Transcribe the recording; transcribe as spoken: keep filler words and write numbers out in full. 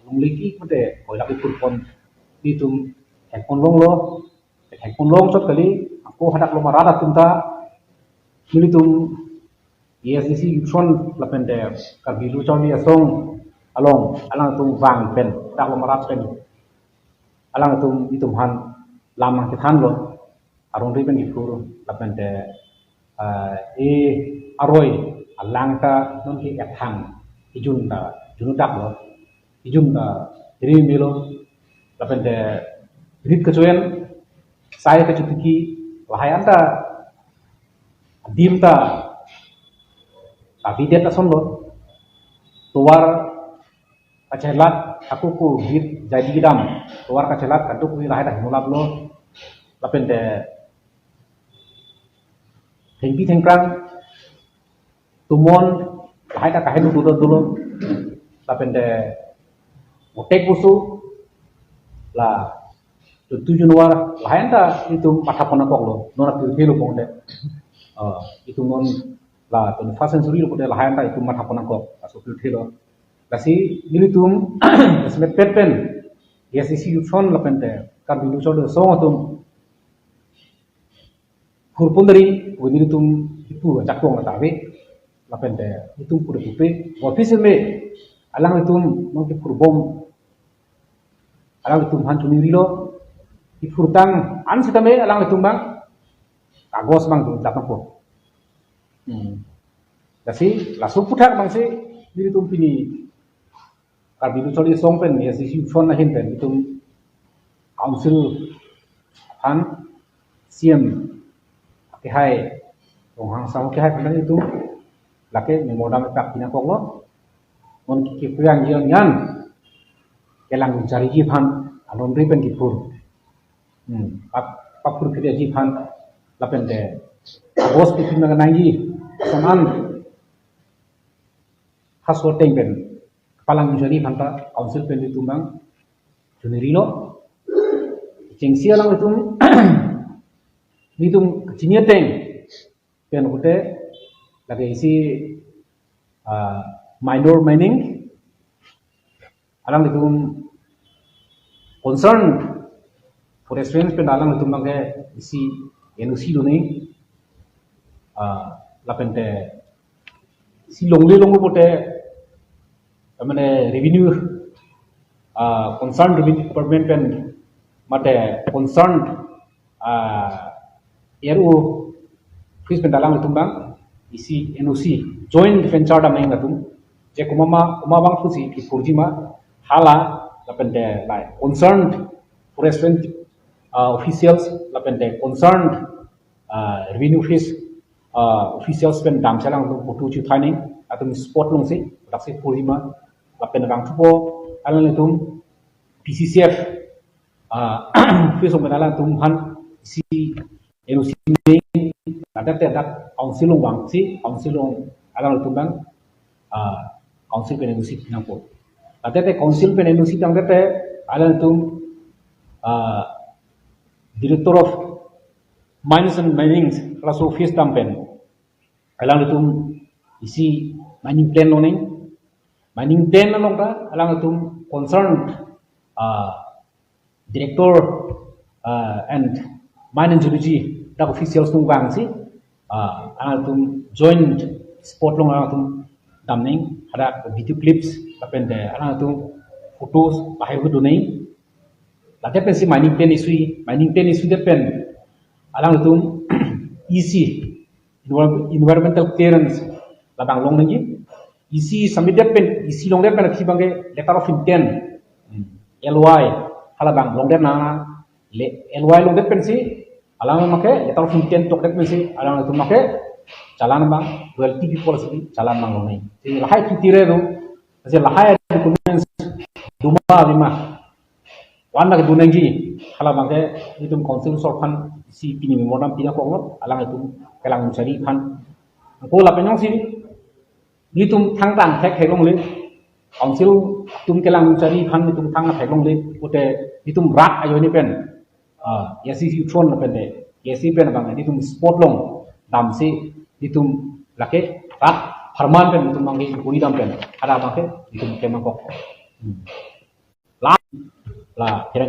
longle ki mate koilak iphurpon, nelitum hekpon longlo, hekpon long chot kali, ako hadak loma rat atum ta, nelitum A S D C Youth Front lapen te Karbi Lo Charli Asong along alangtum vang pen, dak loma rat pen, alangtum itum aphan lam nangkethanlo, arong ri pen kiphur lapen te, ah, e aroi alang ta non ke ethang, ijun ta junudak lo, ijun ta ri melo, lapen te rit kachoen, sai kachotiki, lahai anta adim ta kavidet asonlo, tovar kachelat, aku ku git jadi gidam, tovar kachelat kaduk wi lahai ta hinulap lo, lapen te thengpi thengphrang, tumon, lahai ta kaheno dolo dolo, lapen te otek busu, la tutu junwar, lahai ta itum matha pon nangkoklo, non apirthe lo pon te. Ah, itum non la twenty-first century lo pon te lahai ta itum matha pon nangkok, laso pirthe lo. Lasi nelitum, lasi metpet pen, A S D C Youth Front lapen te Karbi Lo Charli Asong atum phurpon dari, wini itum ipu jakong la ta ave, lapen te itum pura pupe, office me, alanglitum non kiphurbom, alanglitum aphan choningri lo, iphurtang an sitame alanglitum abang kagos abang tu datang po. Hmm. Lasi, laso aphuthak abang si, nelitum pini Karbi Lo Charli Asong pen, A S D C Youth Front ahin pen, itum council aphan C M akehai, Ronghang Sangho akehai aphan itum lake memorandum ipakpi nangkoklo, non ke kepuyang yang yan, kelang chariji aphan, alon ri pen kiphur. Hmm, pap, paphur phirji aphan, lapen te, agos pipin nangji, saman, haso ateng pen, palang jani aphan ta, council pen itum abang, choningri lo, chengsi alanglitum, nelitum chini ateng, pen pute, lake isi, ah, minor mining, alanglitum concerned forest range pen alanglitum abangke isi N O C do nangji, ah, lapen te isi longle longle pute, mane revenue, ah, concerned revenue department pen mate concerned, ah, R O office pen alanglitum abang isi N O C, joint venture dam nangji atum, je komat ma, komat abang pusi kiphurji ma, hala lapen te lahai concerned forest range, ah, officials lapen te concerned, ah, revenue office, ah, officials pen damsi alanglitum photo chithani, atum spot alongsi daksi phurji ma, lapen abang thupo, alanglitum P C C F, ah, office along pen alanglitum aphan isi N O C nangji, ladak te dak council along vangsi, council along alanglitum abang, ah, council pen N O C pi nangpo. Ladak te council pen N O C tangdet te alanglitum, ah, Director of Mines and Minings, laso office dam pen alanglitum isi mining plan lo nangji, mining plan along ta alanglitum concerned, ah, director, ah, and mine and geology dak officials atum vangsi, ah, alanglitum joint spot along alanglitum dam nangji, hadak video clips lapen te alanglitum photos lahai ahut do nangji. Ladak pensi mining plan issue, mining plan issue det pen alanglitum E C, envir-, environmental clearance labang long nangji. E C submit det pen, E C longdet pen aphi abangke letter of intent, hmm, L O I, halabang longdet nang, le, L O I longdet pensi alang abangke letter of intent tokdet pensi alanglitum abangke challan abang, royalty people si challan abang long nangji. Si lahai kiti re do, si lahai documents do ma, do ma, van lake do nangji, halabangke itum council asor aphan isi pini memorandum pi nangkoklo, alanglitum kelang chariji aphan. Ako lapen jongsi nelitum thangta thek theklongle, council atum kelang chariji aphan nelitum thangta theklongle, pute nelitum rat ajoine pen, ah, A S D C Youth Front lapen te A S D C pen abang nelitum spot along damsi nelitum lake rat apharman pen nelitum abangke kuri dam pen, hadak abangke nelitum klem nangkok. Hmm. La, la, kira